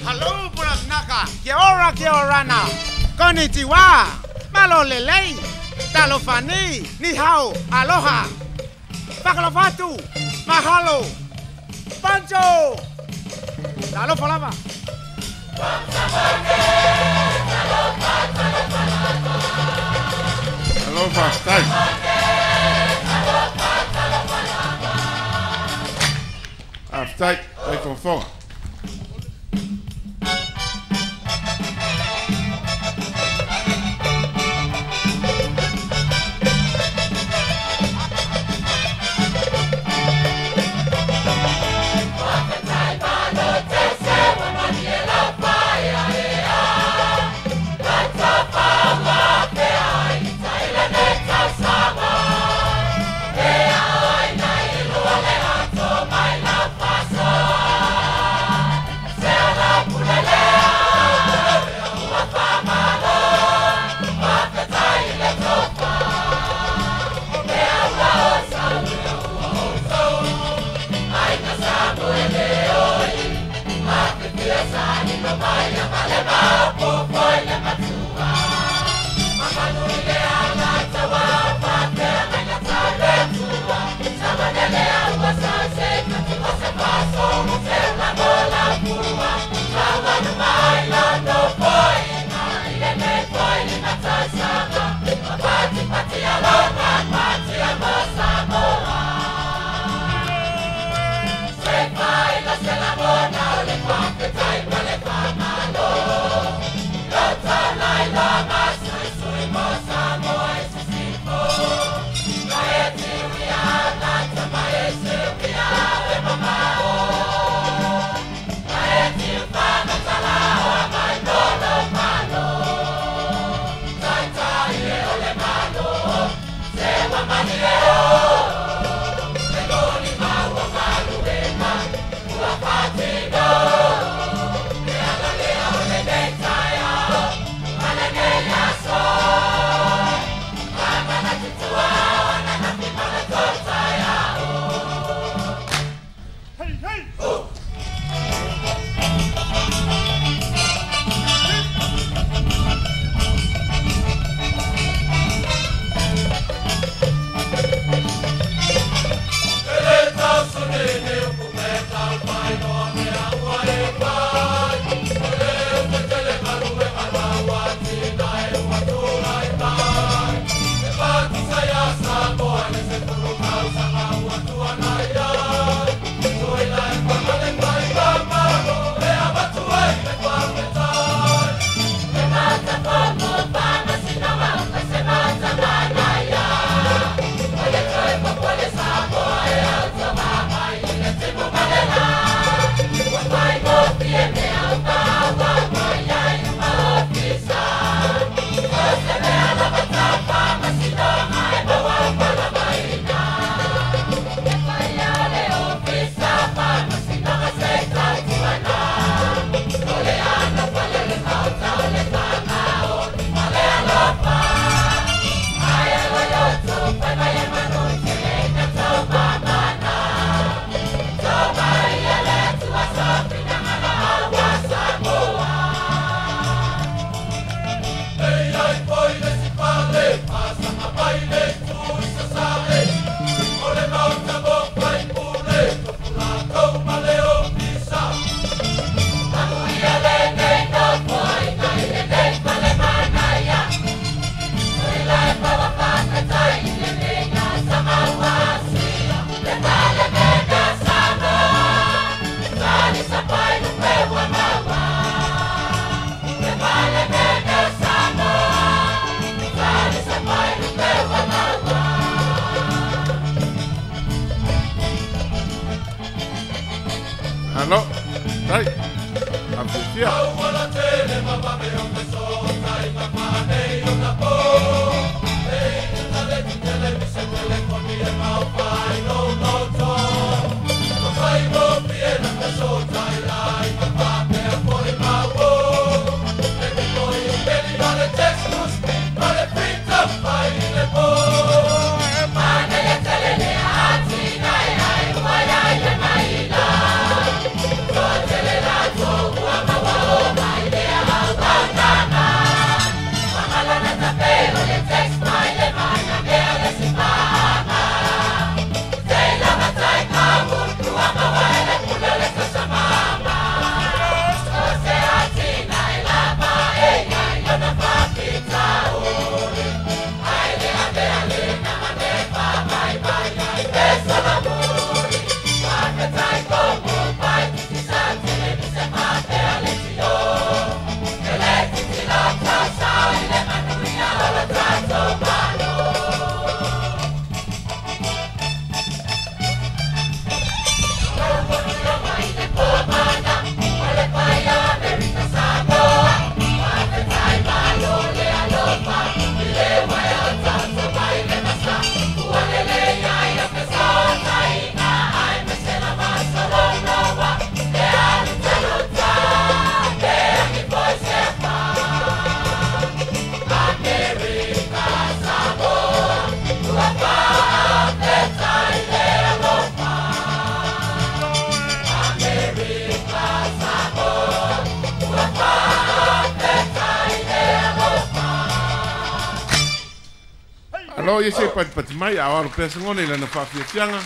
Hello, Buranaka. Kia ora, kia orana. Konnichiwa. Malo lelei. Talofani. Ni hao. Aloha. Fakalofatu. Mahalo. Pancho. Talofa lava. Alofa, tai. Aftai, tai fofoga. Mama, Faafetai. Afiafia. Alo ia se patipati mai a o alo pea se gona i lana faafiafiaga.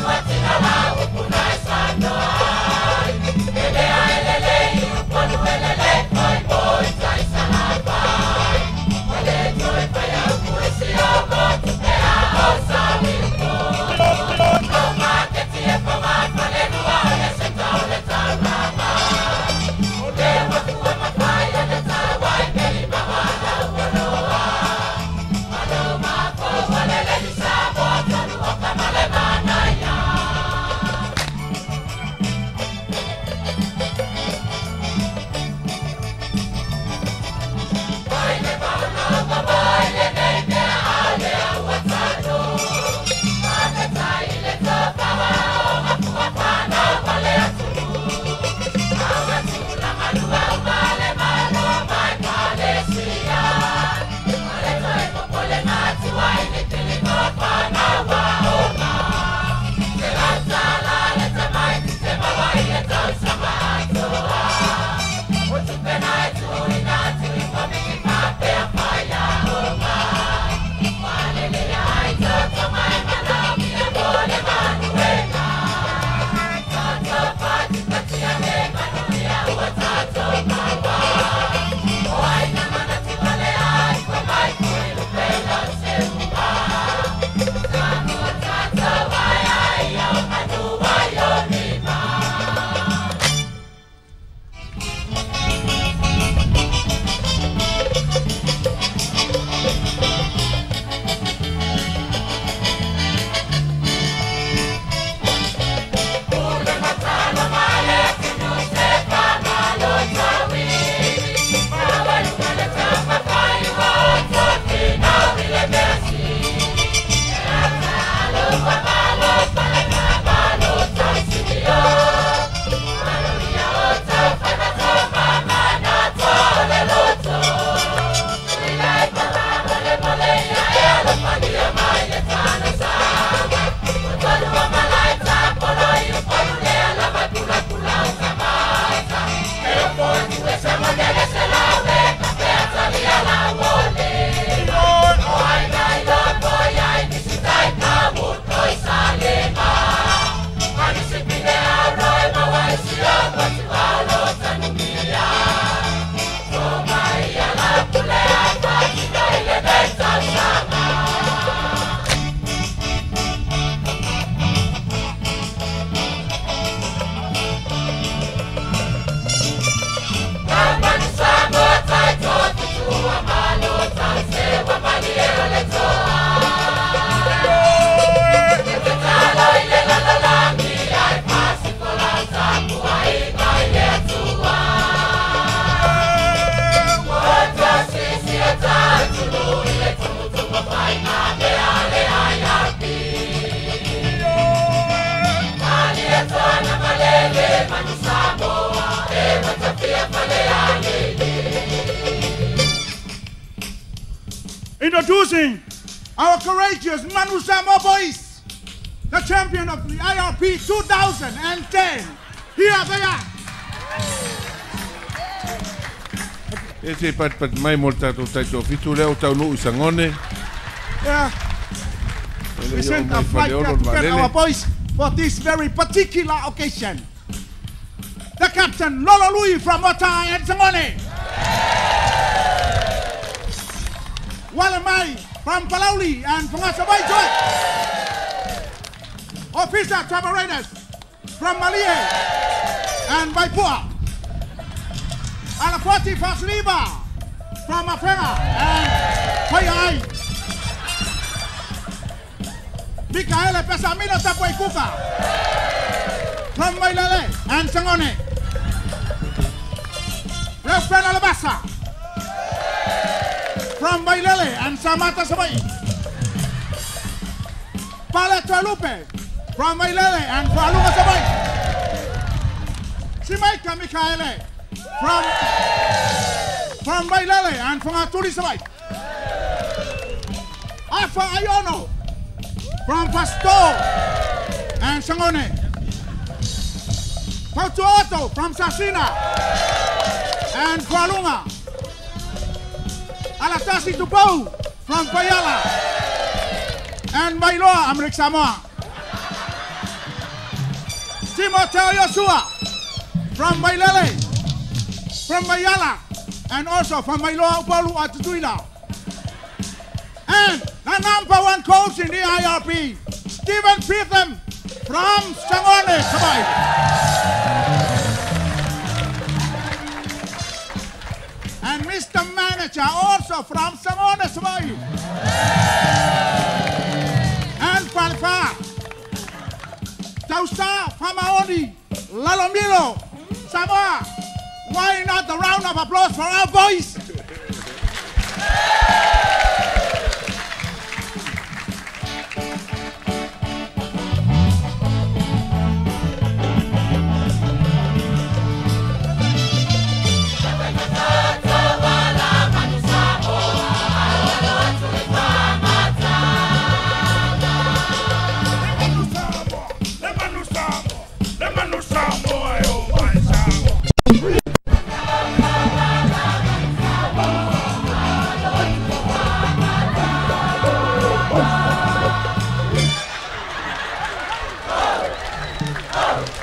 What's in Introducing our courageous Manu Samoa boys, the champion of the IRP 2010. Here they are. E se patipati mai mo le tatou taitoafitu lea o taunuu i Sagone. Yeah. We sent a flight to get our boys for this very particular occasion. The captain, Lolo Lui from Otai and Sagone. Walamai from Palauli and Fongasa. Officer Trevor Raiders from Malie and Vaipua. Alafati Fasliva from Afega and Faiai. Mikaele Pesamino Tapuaikuka from Vailele and Sagone. Reverend Alabasa from Vailele and Samata Savai. Pale Tualupe from Vailele and Faluga Savai. Simaika Mikaele from Vailele and Fangatuli Savai. Afa Ayono from Pastor and Sagone. Pautuoto from Sasina and Kualunga. Alatasi Tupou from Payala and Bailoa, Amrik Samoa. Timoteo Yosua from Vailele, from Bayala, and also from Bailoa Upolu Atutuila. And the number one coach in the IRP, Stephen Pitham from Sagone, Savai. And Mr. Manager also from Sagone, Savai. And Falfa, Tausa Famaoni, Lalomilo, Samoa. Why not the round of applause for our boys?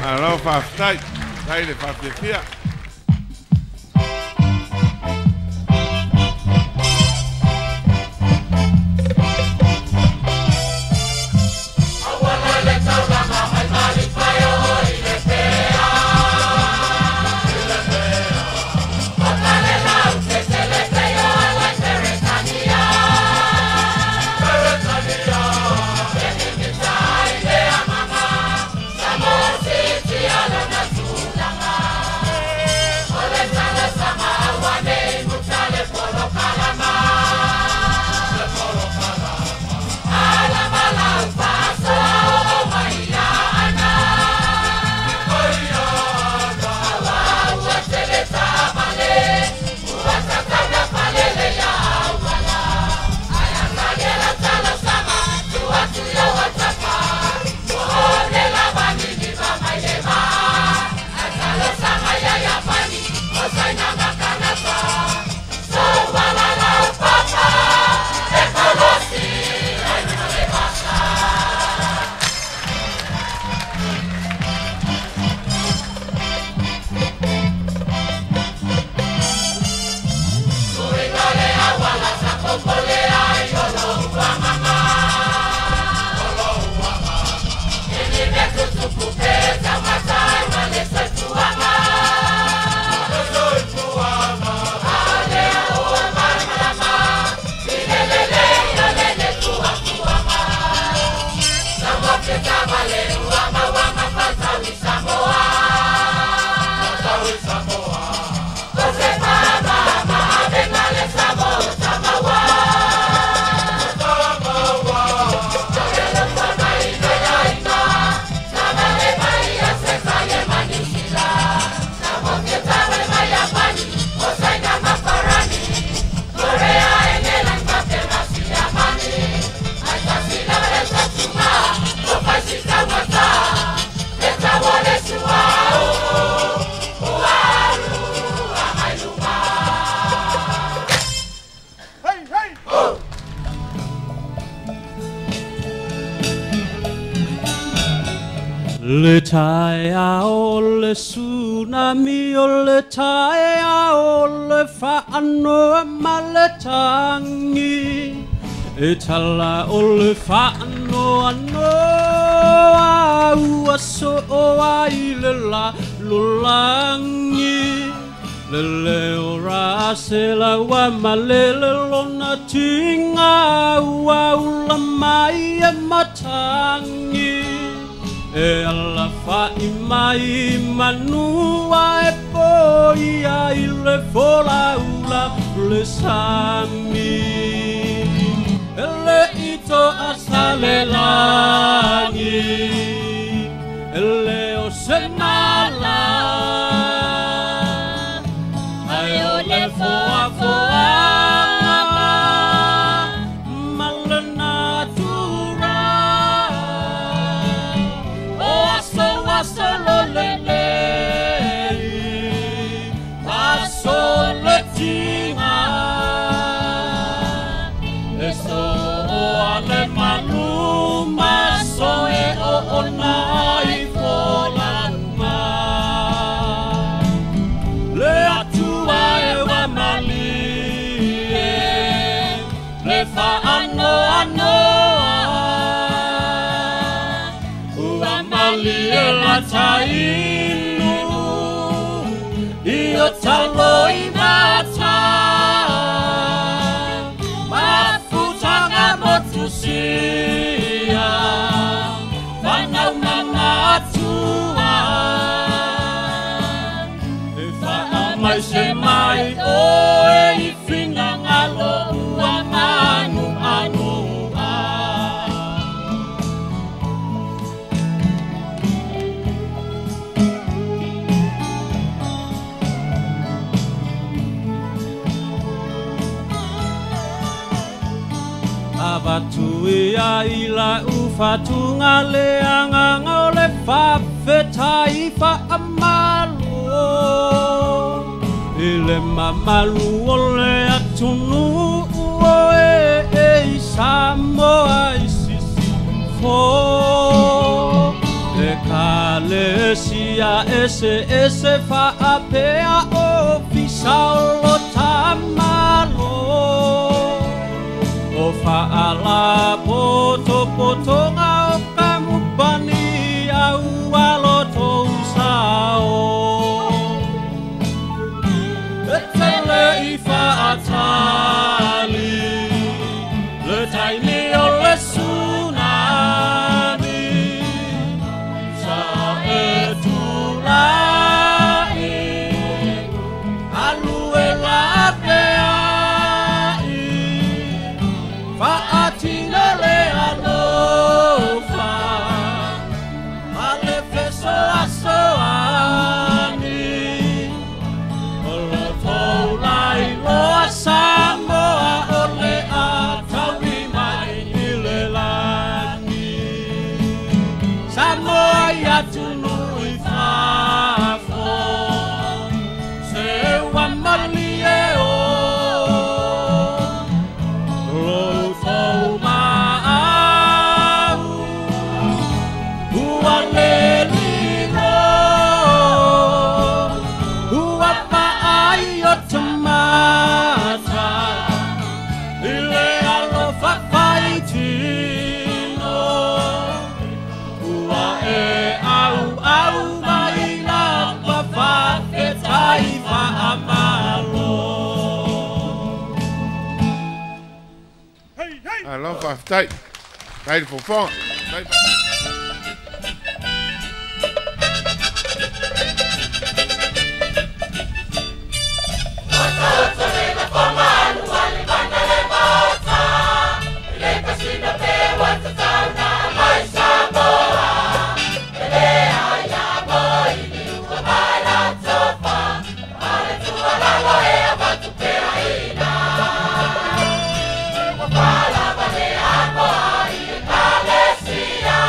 Alo faafetai, tai le faafiafia. Samoa. Le tae o le tsunami o le tae o le whaanoa ma le tangi. E tala o le whaanoa noa ua so o ai le la lulangi. Le leo ra se la wa malele lona tinga ua ula mai e matangi. E ala whai mai manua e poia i le fola ula le sami. E le ito asale langi, e le o se mala. Ai o le foa foa ma le natura. O aso aso lo le lei, aso le tinga. E so o ale manu maso e o ona i folanga. Le atua e wa malie, le whaano anoa. Ua malie la tainu, i o talo i mata. Mafutanga motu sia, whanau mana atua. E whaa mai se mai o e i whina ngalo ua manu anua. Avatu ia i la ufatunga le anganga o le whawhetai whaamalo. I le mamalu o le atunu o e e i Samoa i sisi fo. E ka le sia ese ese whaapea o fisa o lo tamalo. O whaala poto potonga o kamupani au alo tō sao. E tele i whaatali, le taimi o le tsunami. Sa e tūlai, alu e la peai. Whaatino le alofa, ma le feso aso ani. O lo tōlai loa Samoa o le atauri mai i le lani. Samoa i atunu i fafo, se ua malie o. Lo tau maau, ua le lilo. Ua paai o te mata, i le alofa whaitino. Ua e au au mai la whawhetai whaamalo. Hey, hey. Alo whawhetai. Tai le fofoga. Tai. Sia.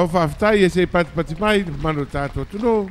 faafetai e se i patipati mai le mamalu o le tatou atunuu.